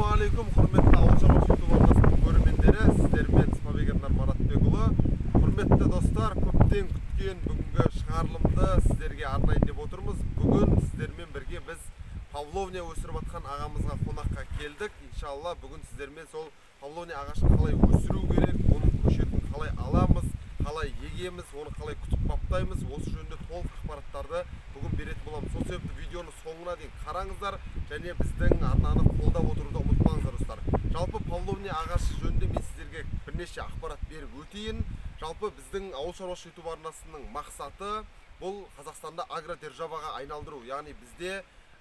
Ассалаумағалейкум, құрметті ауыл шаруашылық YouTube арнасының көрермендері, сіздермен Спабек Маратбекұлы. Құрметті достар, көптен күткен бүгінгі шығарылымды сіздерге арнайын деп отырмыз. Бүгін сіздермен бірге біз павловния өсіріп жатқан ағамызға қонаққа келдік. Иншалла бүгін сіздермен сол павловния ағашын қалай өсіру керек, оның көшетін қалай аламыз, қалай егеміз, оны қалай күтіп баптаймыз, осы жөнінде толық ақпараттарды бүгін беретін боламыз. Сол себепті видеоны соңына дейін қараңыздар және біздің арнаны қолдап отыруды ұмытпаңыздар, достар. Жалпы павловния ағашы жөнінде мен сіздерге бірнеше ақпарат беріп өтейін. Жалпы біздің ауыл шаруашылық YouTube арнасының мақсаты бұл Қазақстанда агродержаваға айналдыру. Яғни бізде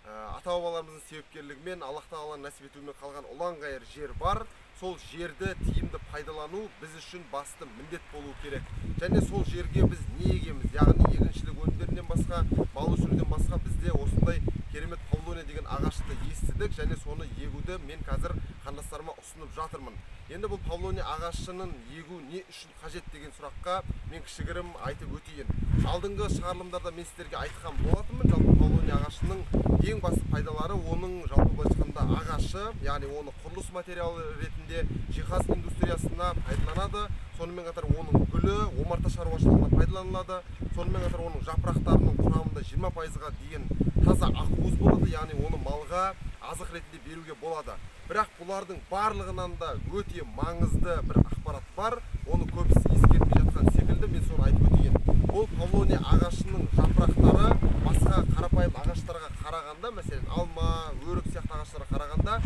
ата-бабаларымыздың себепкерлігімен, Аллах тағаланың нәсіп етуімен қалған ұлан-ғайыр жер бар. Сол жерді тиімді пайдалану біз үшін басты міндет болу керек. Және сол жерге біз не егеміз? Яғни егіншілік өнімдерінен басқа, мал өсіруден басқа бізде осындай керемет павловния деген ағашты естідік және соны егуді мен қазір қандастарыма ұсынып жатырмын. Енді бұл павловния ағашының егу не үшін қажет деген сұраққа мен кішігірім айтып өтейін. Алдыңғы шығарылымдарда мен сіздерге айтқан болатынмын. Жалпы павловния ағашының ең басты пайдалары оның жалпы былайша айтқанда ағашы, яғни оны құрылыс материалы ретінде жиһаз индустриясына пайдаланады. Сонымен қатар оның гүлі омарта шаруашылығына пайдаланылады. Сонымен қатар оның жапырақтарының құрамында 20%-ға дейін таза ақуыз болады, яғни оны малға азық ретінде беруге болады. Бірақ бұлардың барлығынан да өте маңызды бір ақпарат бар, оны көбісі ескермей жатқан секілді, мен соны айтып өтейін. Ол павловния ағашының жапырақтары басқа қарапайым ағаштарға қарағанда, мәселен алма, өрік сияқты ағаштарға қарағанда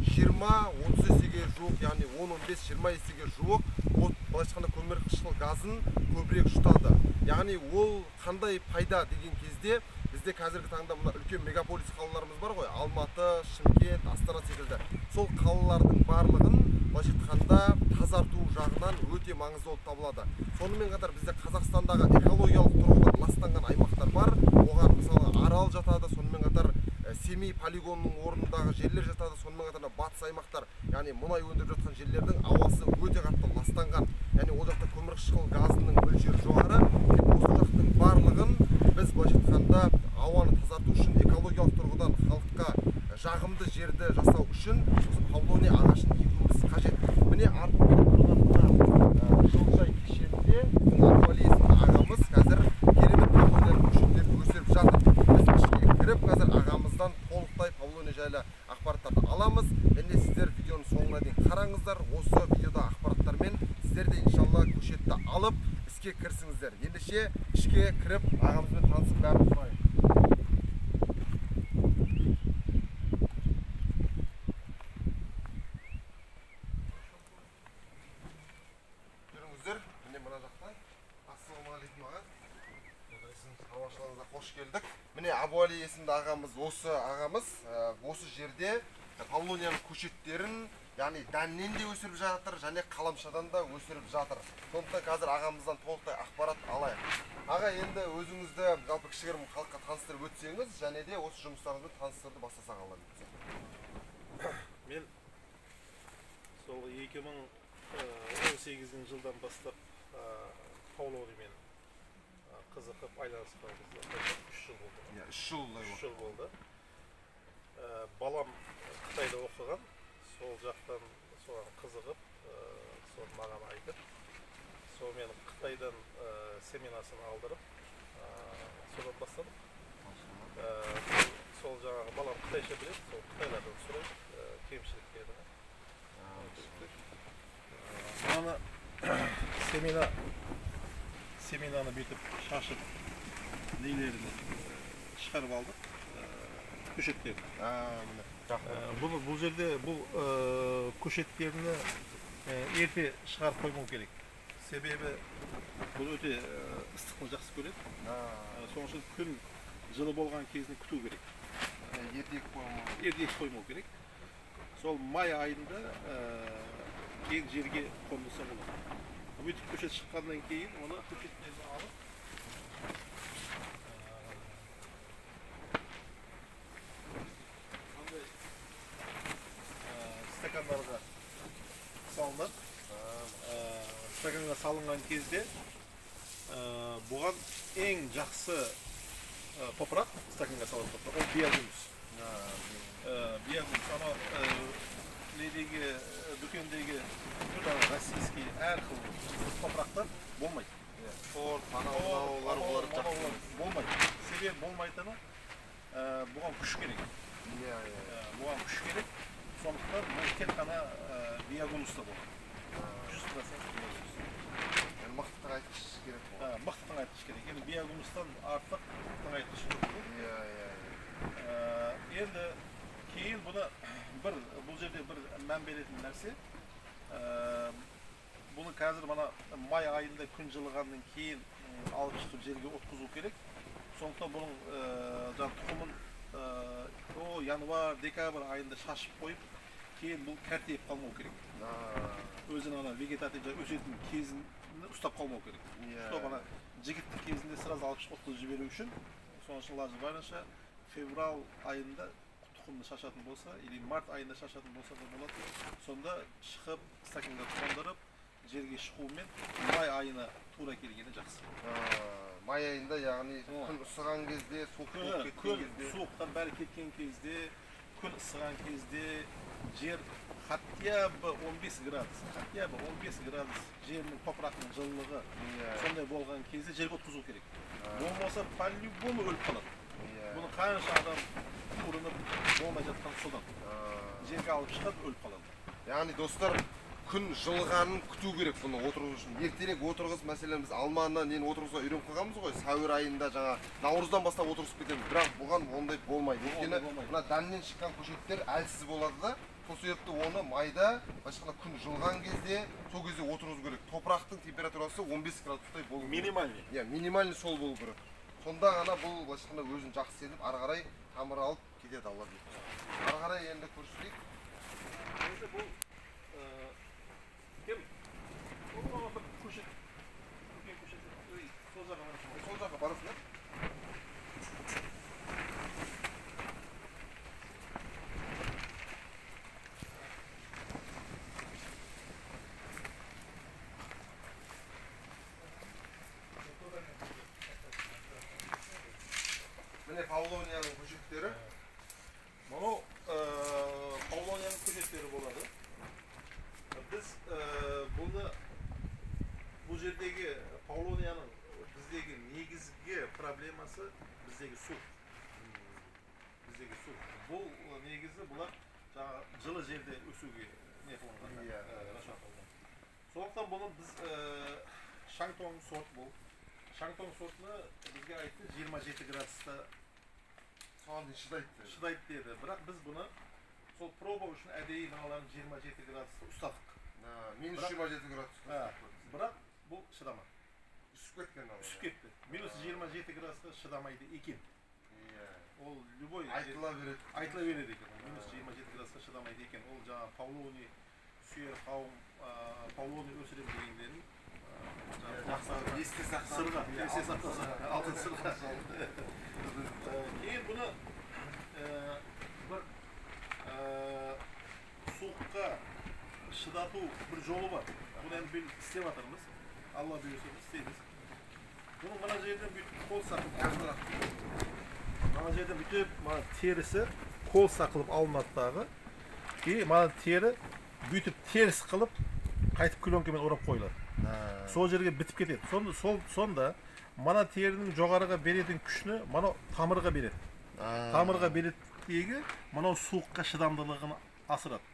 20-30 есеге жуық, яғни 10-15-20 есеге жуық от, былайша айтқанда көмірқышқыл газын көбірек жұтады. Яғни ол қандай пайда деген кезде бізде қазіргі таңда мына үлкен мегаполис қалаларымыз бар ғой, Алматы, Шымкент, Астана секілді. Сол қалалардың барлығын былайша айтқанда тазарту жағынан өте маңызды болып табылады. Сонымен қатар бізде Қазақстандағы экологиялық тұрғыдан ластанған аймақтар бар. Оған мысалы Арал жатады, сонымен қатар Семей полигонының орнындағы жерлер жатады, сонымен қатар батыс аймақтар, яғни мұнай өндіріп жатқан жерлердің ауасы өте қатты ластанған. Яғни ол жақта көмірқышқыл газының мөлшері жоғары. Осы жақтың барлығын біз былайша айтқанда ауаны тазарту үшін, экологиялық тұрғыдан халыққа жағымды жерді жасау үшін осы павловния ағашын егуіміз қажет. Міне артында тұрған мына жылыжай кешенінде біздің Абуали есімді ағамыз қазір керемет павловнияның көшеттерін өсіріп жатыр. Біз ішке кіріп қазір ағамыздан толықтай павловния жайлы ақпараттарды аламыз. Және сіздер видеоның соңына дейін қараңыздар. Осы видеода ақпараттармен сіздер де иншалла көшетті алып іске кірісіңіздер. Ендеше ішке кіріп ағамызбен танысып бәрін сұрайық. Жүріңіздер, міне мына жақта. Ассалаумағалейкум аға. Шаруашылығыңызға қош келдік. Міне Абуали есімді ағамыз, осы ағамыз осы жерде павловнияның көшеттерін, яғни дәннен де өсіріп жатыр, және қаламшадан да өсіріп жатыр. Сондықтан қазір ағамыздан толықтай ақпарат алайық. Аға, енді өзіңізді жалпы кішігірім халыққа таныстырып өтсеңіз, және де осы жұмыстарыңызбен таныстыруды бастасақ Алла бұйыртса. Мен сол 2018 жылдан бастап павловниямен қызығып айналысқанымызға 3 жыл болды. Иә, 3 жыл болды. 3 жыл болды. Балам Қытайда оқыған, сол жақтан соған қызығып, соны маған айтып, сонымен Қытайдан семинасын алдырып, содан бастадық. Сол жаңағы балам қытайша біледі, сол қытайлардан сұрайды кемшіліктерін. Мынаны семинаны бүйтіп шашып нелерін шығарып алдық, көшеттерін. Бұл жерде бұл көшеттерini ерте шығарып қоймау керек. Себебі бұл өте ыстықты жақсы көреді. Сол үшін күн жылы болған кезін күту керек. Ерте егіп қоймау керек. Сол май айында кең жерге қондырса болады. Бүйтіп көшет шыққаннан кейін оны көшеттерді алып мындай стакандарға салынады. Стаканға салынған кезде бұған ең жақсы топырақ, стаканға салатын топырақ, ол биогумус. Биогумус, анау Дүкендегі российский әрқыл топырақтар болмайды. Торт, анау-мынаулар олар жақсы болмайды. Себебі болмайтыны бұған күш керек. Бұған күш керек. Сондықтан бұл тек қана биогумуста болады. 100% биогумус. Енді мықты тыңайтқыш керек болады. Мықты тыңайтқыш керек. Енді биогумустан артық тыңайтқыш жоқ. Енді кейін бұны бір бұл жерде бір мән беретін нәрсе, бұны қазір мына май айында күн жылығаннан кейін алып шығып жерге отқызу керек. Сондықтан бұның жаңа тұқымын январь, декабрь айында шашып қойып, кейін бұл кәртейіп қалмау керек. Өзінің ана вегетатив өсетін кезін ұстап қалмау керек. Чтобы ана жігіттік кезінде сразу алып шығып отқызып жіберу үшін, соның үшін лажы барынша февраль айында тұқымды шашатын болса, или март айында шашатын болса да болады. Сонда шығып стаканға қондырып, жерге шығумен май айына тура келгені жақсы. Май айында, яғни күн ысыған кезде, суық болып кеткен кезде, суықтан бәрі кеткен кезде, күн ысыған кезде жер хотя бы 15 градус, хотя бы 15 градус жердің топырақтың жылылығы сондай болған кезде жерге отқызу керек. Болмаса по-любому өліп қалады. Бұны қанша адам ұрынып болмай жатқан содан. Жерге алып шығады, өліп қалады. Яғни достар, күн жылығанын күту керек бұны отырғызу үшін. Ертерек отырғыз, мәселен біз алманы нені отырғызуға үйреніп қалғанбыз ғой, сәуір айында жаңа наурыздан бастап отырғызып кетеміз. Бірақ бұған ондай болмайды. Өйткені мына дәннен шыққан көшеттер әлсіз болады да, сол себепті оны майда, былайша айтқанда күн жылыған кезде, сол кезде отырғызу керек. Топырақтың температурасы 15 градустай болу керек. Минимальный. Иә, минимальный сол болу керек. Сонда ғана бұл былайша айтқанда өзін жақсы сезініп, ары қарай тамыр алып кетеді Алла бұйыртса. Ары қарай енді көрсетейік. Енді бұл кім? Ол бір көшет. Үлкен көшет. Ой, сол жаққа барасың. Сол жаққа барасың, да? Міне павлонияның көшеттері. Мынау павлонияның көшеттері болады. Біз бұны бұл жердегі павлонияның біздегі негізгі проблемасы біздегі су. Біздегі су. Бұл негізі бұлар жаңа жылы жерде өсуге не қылынған, расчет қылынған. Сондықтан бұны біз Шаңтоң сорт бұл. Шаңтоң сортыны бізге айтты 27 градуста соған дейін шыдайды деді. Шыдайды деді. Бірақ біз бұны сол проба үшін әдейі мыналарын 27 градуста ұстадық. Минус 27 градуста. Бірақ бұл шыдамады. Үсіп кеткен ал. Үсіп кетті. Минус 27 градусқа шыдамайды екен. Ол любой айтыла береді. Айтыла береді екен. Минус 27 градусқа шыдамайды екен. Ол жаңа павлоний сүйер қауым, павлоний өсірем дегендерін жақсы есте сақтап, сырға, есте сақтаса, алтын сырға. Кейін бұны бір суыққа шыдату бір жолы бар. Бұны енді біз істеп жатырмыз. Алла бұйырса біз істейміз. Бұны мына жерден бүйтіп қол сақылып алынады. Мына жерден бүйтіп мына терісі қол сақылып алынады дағы. Кейін мына тері бүйтіп теріс қылып қайтып пленкамен орап қойылады. Сол жерге бітіп кетеді. Сонда мына терінің жоғарыға беретін күшні мынау тамырға береді. Тамырға береді тегі мынау суыққа шыдамдылығын асырады.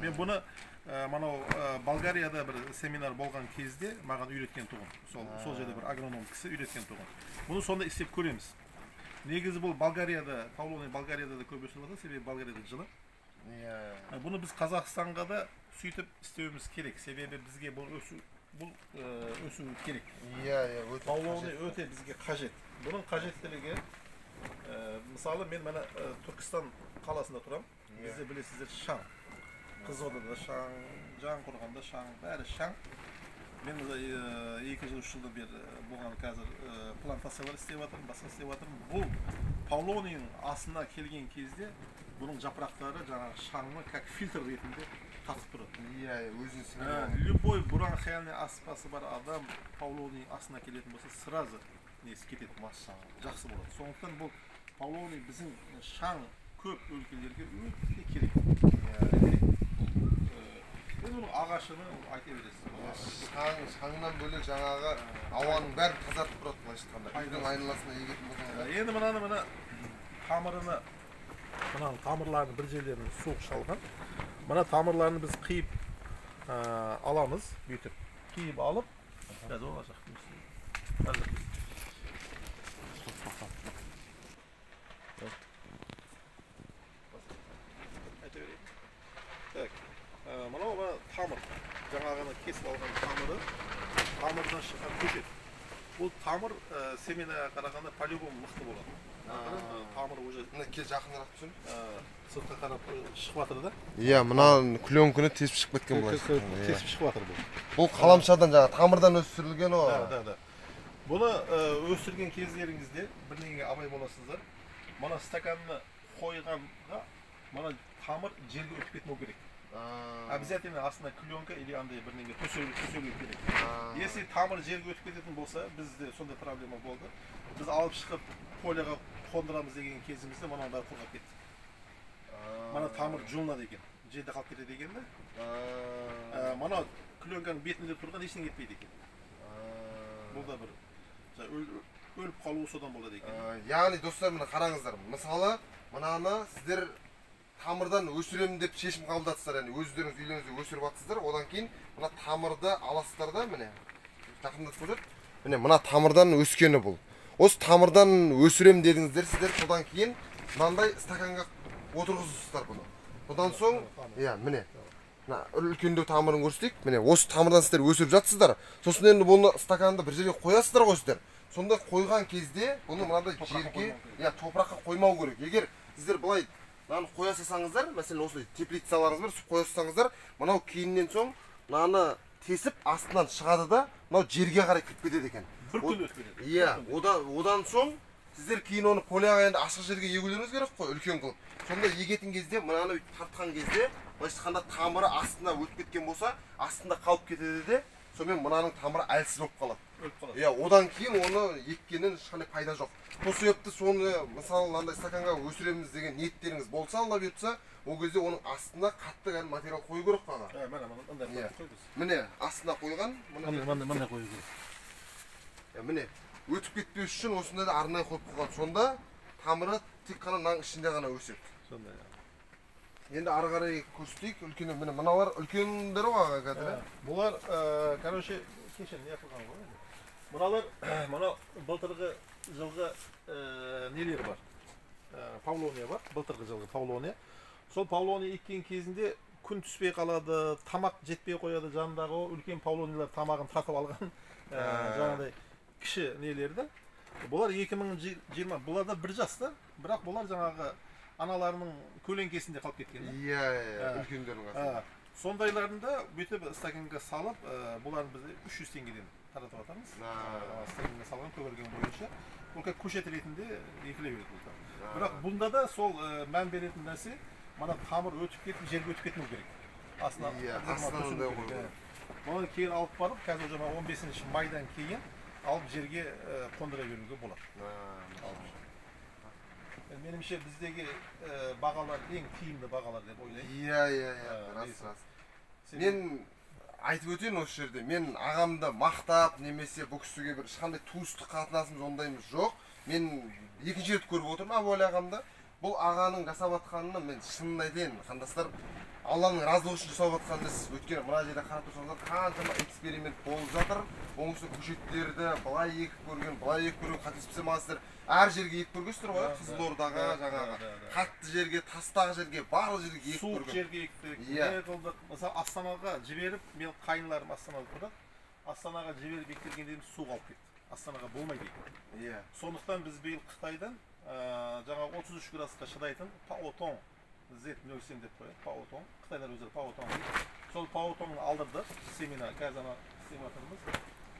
Мен бұны мынау Болгарияда бір семинар болған кезде маған үйреткен тұғын. Сол жерде бір агроном кісі үйреткен тұғын. Бұны сонда істеп көреміз. Негізі бұл Болгарияда, павлоний Болгарияда да көп өсіріліп жатыр, себебі Болгарияда жылы. Бұны біз Қазақстанға да сөйтіп істеуіміз керек, себебі бізге бұл өсу, бұл өсу керек. Иә, өте Павлоний қажет. Өте бізге қажет. Бұның қажеттілігі, мысалы мен мына Түркістан қаласында тұрамын. Бізде білесіздер шаң. Қызылордада шаң, Жаңақорғанда шаң, бәрі шаң. Мен 2 жыл, 3 жылдан бері бұған қазір плантациялар істеп жатырмын, басқа істеп жатырмын. Бұл павлонияның астына келген кезде бұның жапырақтары жаңағы шаңны как фильтр ретінде тартып тұрады. Иә, өзін сіңіріп. Любой бронхиальный астмасы бар адам павлонияның астына келетін болса, сразу несі кетеді, Машалла. Жақсы болады. Сондықтан бұл павлоний біздің шаң көп өлкелерге өте керек. Өте керек. Енді оның ағашыны айта бересіз. Шаңнан бөлек жаңағы ауаның бәрін тазартып тұрады былайша айтқанда. Үйдің айналасына егетін болсаңыз. Енді мынаны мына тамырыны, мынаның тамырларының бір жерлерін суық шалған. Мына тамырларын біз қиып аламыз, бүйтіп қиып алып, қазір ол ашақ. Айта берейін. Так, мынау мына тамыр, жаңағыны кесіп алған тамыры, тамырдан шыққан көшет. Бұл тамыр семенаға қарағанда по-любому мықты болады. Тамыр уже мына кел жақынырақ түсін. Сыртқа қарап шығып жатыр да. Иә, мына пленканы тесіп шығып кеткен былай. Тесіп шығып жатыр бұл. Бұл қаламшадан жаңа тамырдан өсірілген о. Да, да, да. Бұны өсірген кездеріңізде бірдеңеге абай боласыздар. Мына стаканны қойғанға мына тамыр жерге өтіп кетмеу керек. Обязательно астына пленка или андай бірдеңе төселу керек. Если тамыр жерге өтіп кететін болса, бізде сондай проблема болды. Біз алып шығып поляға қондырамыз деген кезімізде мынаның бәрі құрғап кетті. Мына тамыр жұлынады екен, жерде қалып кетеді екен да. Мына пленканың бетінде тұрған ештеңе кетпейді екен. Бұл да бір өліп қалуы содан болады екен. Яғни достар, мына қараңыздар, мысалы мынаны сіздер тамырдан өсіремін деп шешім қабылдадыңыздар, яғни өздеріңіз үйлеріңізде өсіріп жатсыздар. Одан кейін мына тамырды аласыздар да, міне жақындатып көрсет. Міне мына тамырдан өскені бұл. Осы тамырдан өсірем дедіңіздер сіздер, содан кейін мынандай стаканға отырғызасыздар бұны. Содан соң, иә, міне мына үлкендеу тамырын көрсетейік. Міне осы тамырдан сіздер өсіріп жатсыздар. Сосын енді бұны стаканды бір жерге қоясыздар ғой сіздер. Сонда қойған кезде бұны мынандай жерге, иә, топыраққа қоймау керек. Егер сіздер былай мынаны қоя салсаңыздар, мәселен осылай теплицаларыңыз бар, қоя салсаңыздар, мынау кейіннен соң мынаны тесіп астынан шығады да, мынау жерге қарай кіріп кетеді екен. Bir күн өтіп кетеді. Иә, одан соң сіздер кейін оны поляға енді ашық жерге егулеріңіз керек қой, үлкен қылып. Сонда егетін кезде мынаны бүйтіп тартқан кезде, былайша айтқанда тамыры астына өтіп кеткен болса, астында қалып кетеді де, сонымен мынаның тамыры әлсіз болып қалады. Өліп қалады. Иә, одан кейін оны еккеннен ешқандай пайда жоқ. Сол себепті соны мысалы мынандай стаканға өсіреміз деген ниеттеріңіз болса, Алла бұйыртса, ол кезде оның астына қатты кәдімгі материал қою керек қой аға. Ә, міне, мынандай қойдық. Міне, астына қойған, мынандай қою керек. Міне, өтіп кетпеу үшін осындай да арнайы қойып қойған. Сонда тамыры тек қана мынаның ішінде ғана өседі. Сондай. Енді ары қарай көрсетейік. Үлкен, міне мыналар үлкендер ғой аға қазір. Бұлар, короче, кеше не қылған ғой енді. Мыналар, мынау былтырғы жылғы нелер бар. Павлония бар, былтырғы жылғы павлония. Сол павлония еккен кезінде күн түспей қалады, тамақ жетпей қояды, жанындағы үлкен павлониялар тамағын тартып алған, жаңағыдай кіші нелерді. Бұлар 2020, бұлар да бір жаста, бірақ бұлар жаңағы аналарының көлеңкесінде қалып кеткен. Иә, иә, үлкендердің қасында. Сондайларын да бүйтіп стаканға салып, бұларын біз 300 теңгеден таратып жатырмыз. Стаканға салған көгерген бойынша. Бұл как көшет ретінде екіле береді бұл да. Бірақ бұнда да сол мән беретін нәрсе, мына тамыр өтіп кетіп, жерге өтіп кетмеу керек. Астына қою керек. Бұны кейін алып барып, қазір уже 15 майдан кейін алып жерге қондыра беруге болады. Меніңше біздегі бағалар ең тиімді бағалар деп ойлаймын. Иә, иә, иә, рас, рас. Мен айтып өтейін осы жерде, мен ағамды мақтап, немесе бұл кісіге бір ешқандай туыстық қатынасымыз ондайымыз жоқ. Мен екінші рет көріп отырмын Әбуәлі ағамды. Бұл ағаның жасап жатқанына мен шынын айтайын, қандастар, Алланың разылығы үшін жасап жатқан іс. Өйткені мына жерде қарап тұрсаңыздар, қаншама эксперимент болып жатыр. Оның үстіне көшеттерді былай егіп көрген, былай егіп көрген, қателеспесем сіздер әр жерге егіп көргенсіздер ғой, Қызылордаға, жаңағы қатты жерге, тастағы жерге, барлық жерге егіп көрген. Суық жерге ектік, не қылдық. Мысалы Астанаға жіберіп, мен қайынларым Астанада тұрады. Астанаға жіберіп ектіргенде су қалып кетті. Астанаға болмайды екен. Иә. Сондықтан біз биыл Қытайдан жаңағы 33 градусқа шыдайтын Паотон Z07 деп қояды, Паотон. Қытайлар өздері Паотон дейді. Сол Паотонны алдырдық, семена, қазір ана істеп жатырмыз.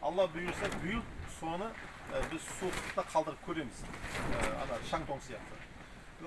Алла бұйырса, биыл соны біз суықтықта қалдырып көреміз. Ана Шаңтоң сияқты.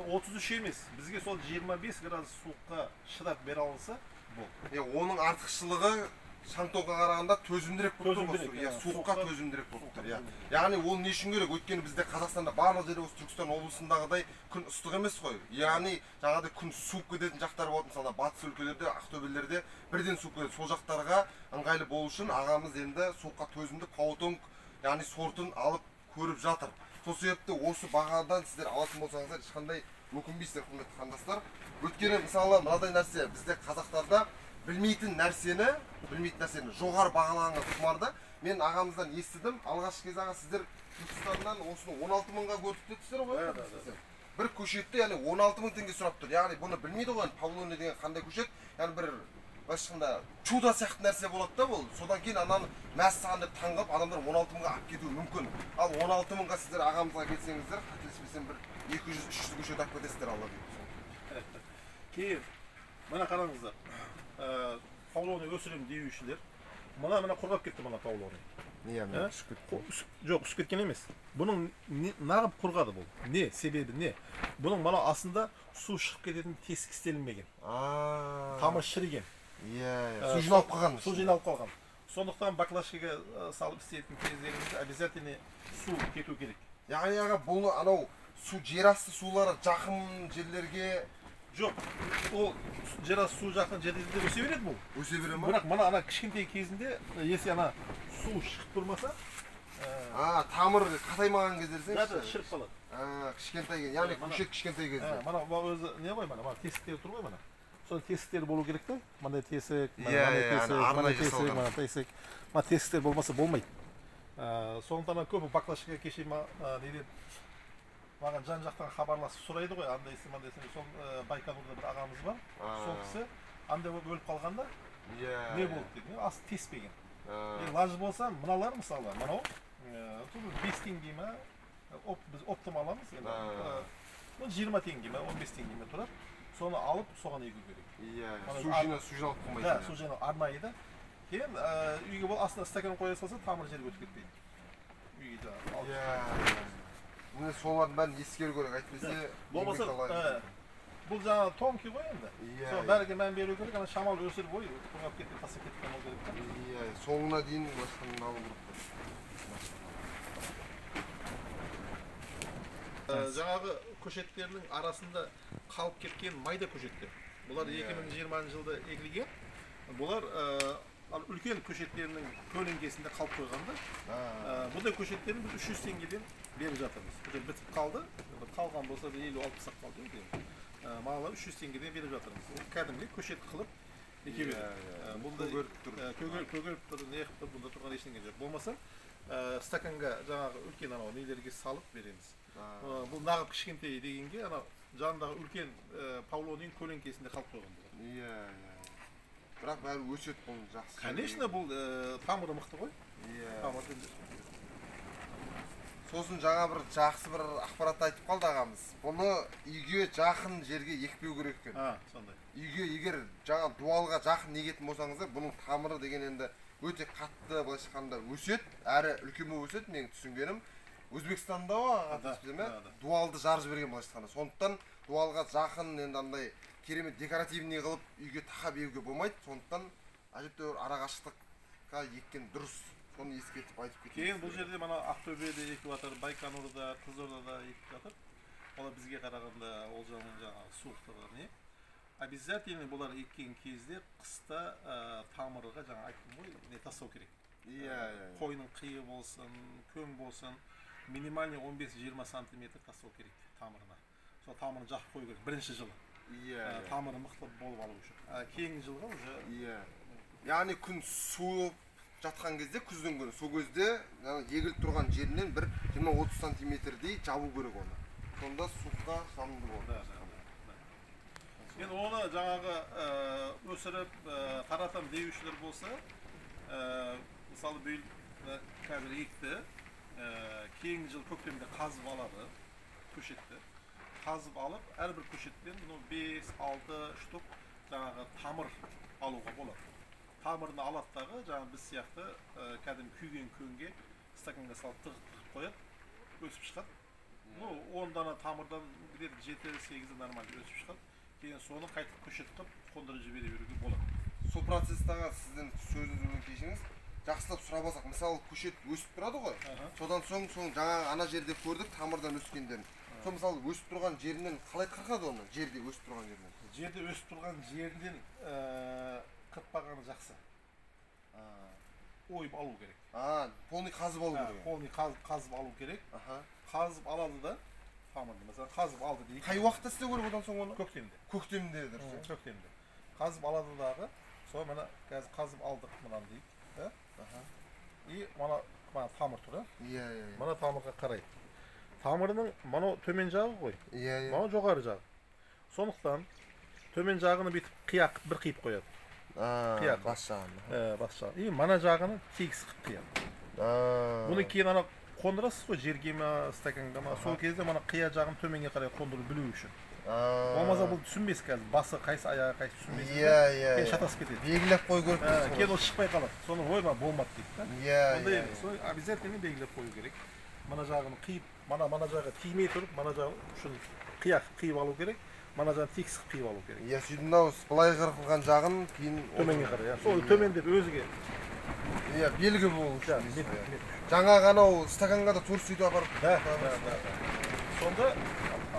33 емес, бізге сол 25 градус суыққа шыдап бере алса болды. Оның артықшылығы Шаңтоңға қарағанда төзімдірек болып тұр ғой. Иә, суыққа төзімдірек болып тұр. Иә. Яғни ол не үшін керек? Өйткені бізде Қазақстанда барлық жерде осы Түркістан облысындағыдай күн ыстық емес қой. Яғни жаңағыдай күн суып кететін жақтар болады, мысалы батыс өлкелерде, Ақтөбелерде бірден суып кетеді. Сол жақтарға ыңғайлы болу үшін ағамыз енді суыққа төзімді паутонг, яғни сортын алып көріп жатыр. Сол себепті осы бағадан сіздер алатын болсаңыздар ешқандай өкінбейсіздер, құрметті қандастар. Өйткені мысалы мынадай нәрсе, бізде қазақтарда білмейтін нәрсені жоғары бағалағанға құмарда. Мен ағамыздан естідім, алғашқы кезде аға сіздер Түркістаннан осыны 16 мыңға көрдік дедіңіздер ғой. Бір көшетті, яғни 16 мың теңге сұрап тұр. Яғни бұны білмейді ғой, павлония деген қандай көшет, яғни бір былайша айтқанда чудо сияқты нәрсе болады да бұл. Содан кейін ананы мәссаған деп таңғалып адамдар 16 мыңға алып кетуі мүмкін. Ал 16 мыңға сіздер ағамызға келсеңіздер, қателеспесем бір 200-300 көшет алып кетесіздер, Алла бұйыртса. Кейін мына қараңыздар. Павлония өсіремін деушілер. Мына құрғап кетті мына павлония. Иә, мына түсіп кетті. Жоқ, түсіп кеткен емес. Бұның нағып құрғады бұл. Не, себебі не? Бұның мына астында су шығып кететін тесік істелінмеген. Тамыр шіріген. Иә, су жиналып қалған. Су жиналып қалған. Сондықтан баклажкаға салып істейтін кездерімізде обязательно су кету керек. Яғни аға, бұл анау су жер асты сулары жақын жерлерге. Жоқ, ол жер асты су жақын жерлерде өсе береді бұл. Өсе бере ма? Бірақ мына ана кішкентай кезінде, если ана су шығып тұрмаса, тамыр қатаймаған кездерсеңші. Да, шіріп қалады. Кішкентай кезде, яғни көшет кішкентай кезде. Мына өзі не ғой, мына тесіктері тұр ғой мына. Соның тесіктері болу керек та. Мындай тесік, мындай тесік, мындай тесік, мына тесік. Мына тесіктер болмаса болмайды. Сондықтан көбі баклажкаға кеше неден маған жан-жақтан хабарласып сұрайды ғой, андайсы, мындайсы. Сол Байқоңырда бір ағамыз бар. Сол кісі андай болып өліп қалғанда не болды дейді. Асы теспеген. Лажы болса, мыналар мысалы, мынау 5 теңге ме, біз оптом аламыз, енді 20 теңге ме, 15 теңге ме тұрады. Соны алып, соған егу керек. Иә, су жиналып қалмайды. Да, су жиналып арнайы да. Кейін үйге бол астына стакан қоя салса, тамыр жерге өтіп кетпейді. Үйге жаңағы алып. Міне солардың бәрін ескеру керек, әйтпесе болмаса бұл жаңағы тонкий ғой енді. Сол бәріне мән беру керек, ана шамал өсіріп ой, құрғап кетіп, тастап кеткен ол керек. Иә, соңына дейін басқаны алу керек. Жаңағы көшеттердің арасында қалып кеткен майда көшеттер. Бұлар 2020 жылда егілген. Бұлар үлкен көшеттерінің көлеңкесінде қалып қойғанда, бұндай көшеттерін біз 300 теңгеден беріп жатырмыз. Бұл бітіп қалды, қалған болса 50-60 қалды деймін. Мыналар 300 теңгеден беріп жатырмыз. Кәдімгі көшет қылып еке береді. Бұнда көгеріп тұр. Көгеріп тұр, не қылып тұр, бұнда тұрған ештеңе жоқ. Болмаса стаканға жаңағы үлкен анау нелерге салып береміз. Бұл нағып кішкентай дегенге анау жанындағы үлкен павлонияның көлеңкесінде қалып қойған бұлар. Иә, иә. Бірақ бәрі өседі бұл жақсы. Конечно, бұл тамыры мықты ғой. Иә. Тамыры. Сосын жаңа бір жақсы бір ақпарат айтып қалды ағамыз. Бұны үйге жақын жерге екпеу керек екен. Сондай. Үйге егер жаңа дуалға жақын егетін болсаңыздар, бұның тамыры деген енді өте қатты былайша айтқанда өседі, әрі үлкен болып өседі, менің түсінгенім. Өзбекстанда ғой, дуалды жарып жіберген былайша айтқанда. Сондықтан дуалға жақын енді андай керемет декоративный қылып үйге тақап егуге болмайды. Сондықтан әжептәуір арақашықтыққа еккен дұрыс. Соны ескертіп айтып кетейін. Кейін бұл жерде мына Ақтөбеде екіп жатыр, Байқоңырда, Қызылордада екіп жатыр. Олар бізге қарағанда ол жағының жаңағы суықтығы не. Обязательно бұлар еккен кезде қыста тамырға жаңа айттым ғой, не тастау керек. Иә, иә. Қойның қиы болсын, көң болсын, минимальный 15-20 сантиметр тастау керек тамырына. Сол тамырын жағып қою керек бірінші жылы. Иә. Тамыры мықты болып алу үшін. Кейінгі жылға уже. Иә. Яғни күн суып жатқан кезде, күздің күні, сол кезде егіліп тұрған жерінен бір 20-30 сантиметрдей жабу керек оны. Сонда суыққа шыдамды болады. Енді оны жаңағы өсіріп таратам деушілер болса, мысалы биыл қазір екті, кейінгі жыл көктемде қазып алады көшетті. Қазып алып, әрбір көшеттен 5-6 штук жаңағы тамыр алуға болады. Тамырын алады дағы, жаңа біз сияқты кәдімгі күйген көңге стаканға салып тығып қояды, өсіп шығады. Ну, 10 дана тамырдан где-то 7-8 нормально өсіп шығады. Кейін соны қайтып көшет қылып қондырып жібере беруге болады. Сол процесстағы сіздің сөзіңізді кешіріңіз, жақсылап сұрап алсақ, мысалы көшет өсіп тұрады ғой. Содан соң соның жаңағы ана жерде көрдік тамырдан өскендерін. Сол мысалы өсіп тұрған жерінен қалай қырқады оны? Жерде өсіп тұрған жерінен. Жерде өсіп тұрған жерінен қырқпағаны жақсы. Ойып алу керек. Полный қазып алу керек. Полный қазып алу керек. Қазып алады да тамырды, мысалы қазып алды дейік. Қай уақытта істеу керек одан соң оны? Көктемде. Көктемде дұрыс. Көктемде. Қазып алады дағы, сол мына қазір қазып алдық мынаны дейік, да? И мына тамыр тұр, Иә, иә. Мына тамырға қарайды. Тамырының мынау төмен жағы ғой. Иә, иә. Мынау жоғары жағы. Сондықтан төмен жағını бүйтіп қияқ бір қиып қояды. Қияқ. Бас жағын. Бас жағын. И мына жағını тегіс қылып қияды. Бұны кейін ана қондырасыз ғой жерге ма, стаканға ма, сол кезде мына қия жағын төменге қарай қондыру білу үшін. Болмаса бұл түсінбес қазір, басы қайсы, аяғы қайсы түсінбес. Иә, иә. Кейін шатасып кетеді. Белгілеп қою керек. Кейін ол шықпай қалады. Соны ойма болмады дейді да. Иә, ондай емес. Сол обязательно белгілеп қою керек. Мына жағын қиып, мына жағы тимей тұрып, мына жағын үшін қияқ қиып алу керек. Мына жағын тегіс қиып алу керек. Иә, сөйтіп мынау былай қырқылған жағын кейін төменге қарай. Сол төмендеп өзіге. Иә, белгі болу үшін. Жаңағы анау стаканға да тура сөйтіп апарып. Да, да, да. Сонда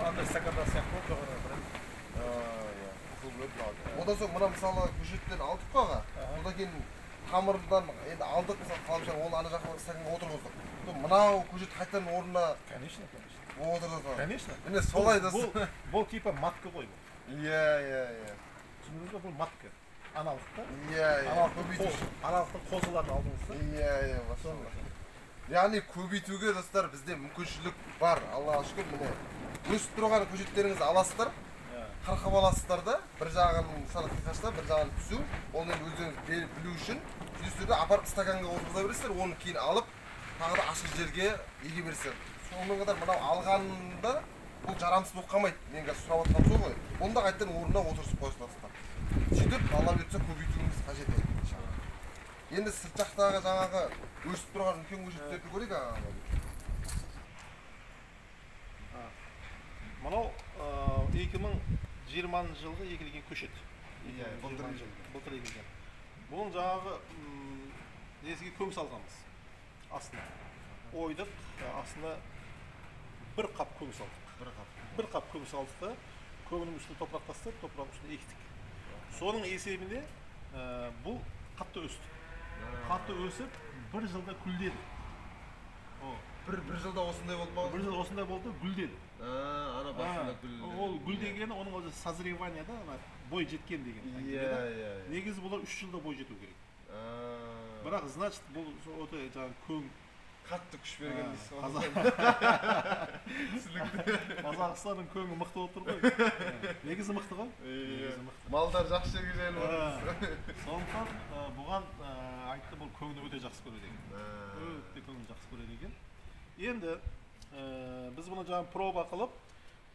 андай стакандар сияқты болып жоғары қарай. Иә. Одан соң мына мысалы көшеттен алдық қой аға. Одан кейін тамырдан енді алдық мысалы қаламшаны, оны ана жаққа стаканға отырғыздық. Мынау көшет қайтадан орнына. Конечно, конечно. Отырғызды. Конечно. Міне солай да. Бұл типа матка ғой бұл. Иә, иә, иә. Түсіндіңіз бе, бұл матка. Аналық та. Иә, иә. Көбейту. Аналықтың қозыларын алдыңыз да. Иә, иә, машалла. Яғни көбейтуге достар бізде мүмкіншілік бар. Аллаға шүкір, міне өсіп тұрған көшеттеріңізді аласыздар, қырқып аласыздар да, бір жағын мысалы қиғашта, бір жағын түзу, оны енді өздеріңіз білу үшін сөйтесіздер де апарып стаканға отырғыза бересіздер, оны кейін алып тағы да ашық жерге еге бересіздер. Сонымен қатар мынау алғанында бұл жарамсыз болып қалмайды. Мен қазір сұрап жатқаным сол ғой. Оны да қайтадан орнына отырғызып қоя саласыздар. Сөйтіп Алла бұйыртса көбейтуіміз қажет еді. Енді сырт жақтағы жаңағы өсіп тұрған үлкен көшеттерді көрейік аға. Мынау 2020 жылғы егілген көшет. Иә, былтыр егілген. Бұның жаңағы несіге көм салғанбыз. Астына. Ойдық, астына бір қап көм салдық. Бір қап көм салдық та, көмінің үстіне топырақ тастап, топырақ үстіне ектік. Соның есебінде бұл қатты өсті. Қатты өсіп, бір жылда гүлдеді. Бір жылда осындай болды ма? Бір жыл осындай болды, гүлдеді. Ана басында гүл. Ол гүл дегені оның өзі созревание да, ана бой жеткен деген. Иә, иә. Негізі бұлар 3 жылда бой жету керек. Бірақ значит бұл өте жаңағы көң қатты күш берген дейсіз ғой. Қазақстанның көңі мықты болып тұр ғой. Негізі мықты ғой. Негізі мықты. Малдар жақсы жерге жайылып отыр. Сондықтан бұған айтты, бұл көңді өте жақсы көреді екен. Өте көңді жақсы көреді екен. Енді біз бұны жаңа проба қылып,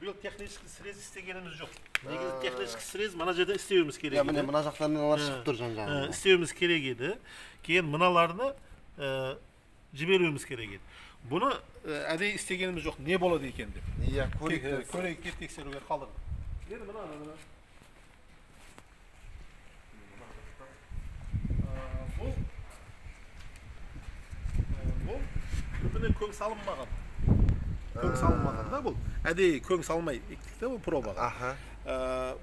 биыл технический срез істегеніміз жоқ. Негізі технический срез мына жерде істеуіміз керек еді. Міне мына жақтан мыналар шығып тұр жан-жағынан. Істеуіміз керек еді. Кейін мыналарны жіберуіміз керек еді. Бұны әдейі істегеніміз жоқ, не болады екен деп. Иә, көрейік. Көрейік, тексеруге қалдырдық. Енді мына бұл түбіне көң салынбаған. Көң салынбаған да бұл. Әдейі көң салмай ектік те бұл пробаға.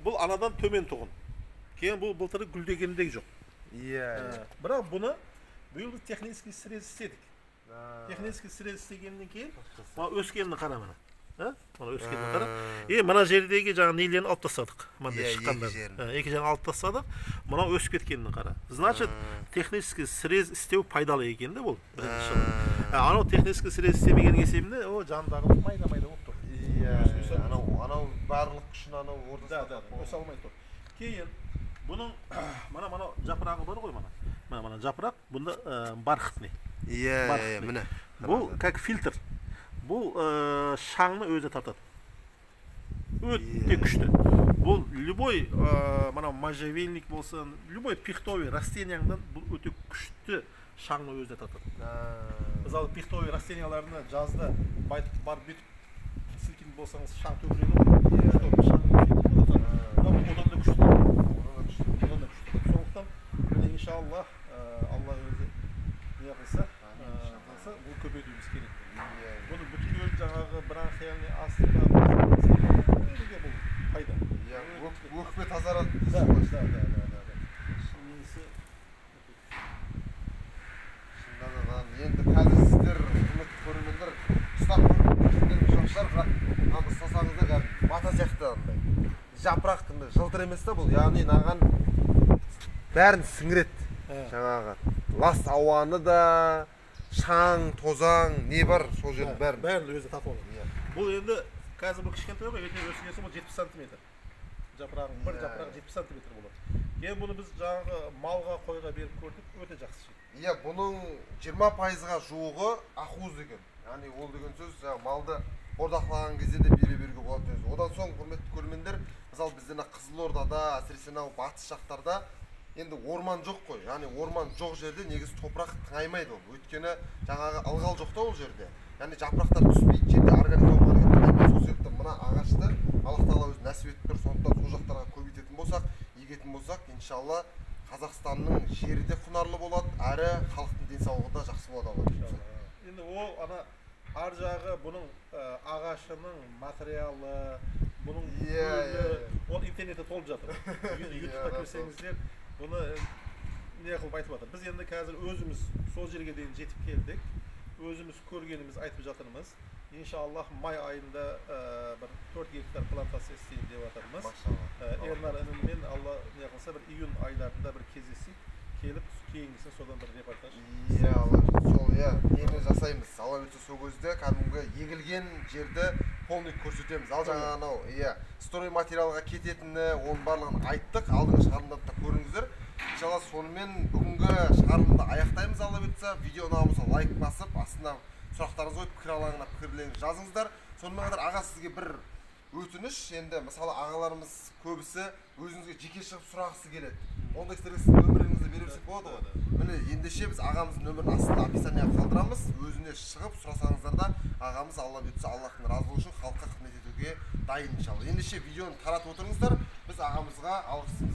Бұл анадан төмен тұғын. Кейін бұл былтыры гүлдегенде жоқ. Иә. Бірақ бұны биыл біз технический срез істедік. Технический срез істегеннен кейін мына өскенін қара мына. Мына өскенін қара. И мына жердегі жаңа нелерін алып тастадық. Мынандай шыққандар. Екі жағын алып тастадық. Мынау өсіп кеткенін қара. Значит, технический срез істеу пайдалы екен де бұл бірінші жылы. Анау технический срез істемегеннің есебінде о жандағы майда-майда болып тұр. Иә, анау барлық күшін анау ортасында. Да, өсе алмай тұр. Кейін бұның мына жапырағы бар ғой мына. Мына жапырақ бұнда бархатный. Иә, міне. Бұл как фильтр. Бұл шаңны өзі тартады. Өте күшті. Бұл любой мына можжевельник болсын, любой пихтовый растенияңдан бұл өте күшті шаңны өзі тартады. Мысалы пихтовый растенияларны жазда барып бүйтіп сілкініп болсаңыз шаң төгіледі ғой. Шаң одан да күшті. Одан да күшті. Сондықтан Да. Несі. Шынында да енді қазір сіздер, құрметті көрермендер, ұстап көргендер жоқ шығар, бірақ мынаны ұстасаңыздар кәдімгі мата сияқты андай. Жапырақ жылтыр емес та бұл, яғни мынаған бәрін сіңіреді. Жаңағы лас ауаны да, шаң, тозаң, не бар сол жердің бәрін. Бәрін өзі тартып алады. Бұл енді қазір бұл кішкентай ғой, ертең өскен соң бұл 70 сантиметр. Жапырағың, бір жапырағы 70 сантиметр болады. Кейін бұны біз жаңағы малға, қойға беріп көрдік, өте жақсы шықты. Иә, бұның 20%-ға жуығы ақуыз екен. Яғни ол деген сөз жаңағы малды бордақылаған кезде де бере беруге болады деген сөз. Одан соң, құрметті көрермендер, мысалы бізде мына Қызылордада, әсіресе мынау батыс жақтарда енді орман жоқ қой. Яғни орман жоқ жерде негізі топырақ тыңаймайды ол. Өйткені жаңағы ылғал жоқ та ол жерде. Яғни жапырақтар түспейді, жерде органика болмағаннан кейін тыңаймайды. Сол себепті мына ағашты Аллах тағала өзі нәсіп етіп тұр. Сондықтан сол жақтарға көбейтетін болсақ, егетін болсақ, иншалла Қазақстанның жері де құнарлы болады, әрі халықтың денсаулығы да жақсы болады Алла бұйыртса. Енді ол ана ар жағы бұның ағашының материалы, бұның гүлі, ол интернетте толып жатыр. Ютубта көрсеңіздер, бұны не қылып айтып жатыр. Біз енді қазір өзіміз сол жерге дейін жетіп келдік. Өзіміз көргеніміз айтып жатырмыз. Иншаллах май айында бір 4 гектар плантация істейін деп жатырмыз. Ернар ініммен Алла не қылса бір июнь айларында бір кездесейік, келіп кейінгісін содан бір репортаж. Иә, Алла сол, иә, нені жасаймыз. Алла бұйыртса сол кезде кәдімгі егілген жерді полный көрсетеміз. Ал жаңағы анау, иә, стройматериалға кететіні, оның барлығын айттық. Алдыңғы шығарылымдарды да көріңіздер. Иншалла сонымен бүгінгі шығарылымды аяқтаймыз Алла бұйыртса. Видео ұнаған болса лайк басып, астына сұрақтарыңызды қойып, пікір алаңына пікірлеріңізді жазыңыздар. Сонымен қатар аға сізге бір өтініш, енді мысалы ағаларымыз көбісі өзіңізге жеке шығып сұрағысы келеді. Ондай кісілерге сіздің нөміріңізді бере берсек болады ғой. Міне ендеше біз ағамыздың нөмірін астына описанияға қалдырамыз. Өзіне шығып сұрасаңыздар да ағамыз Алла бұйыртса Аллахтың разылығы үшін халыққа қызмет етуге дайын иншалла. Ендеше видеоны таратып отырыңыздар. Біз ағамызға алғысымызды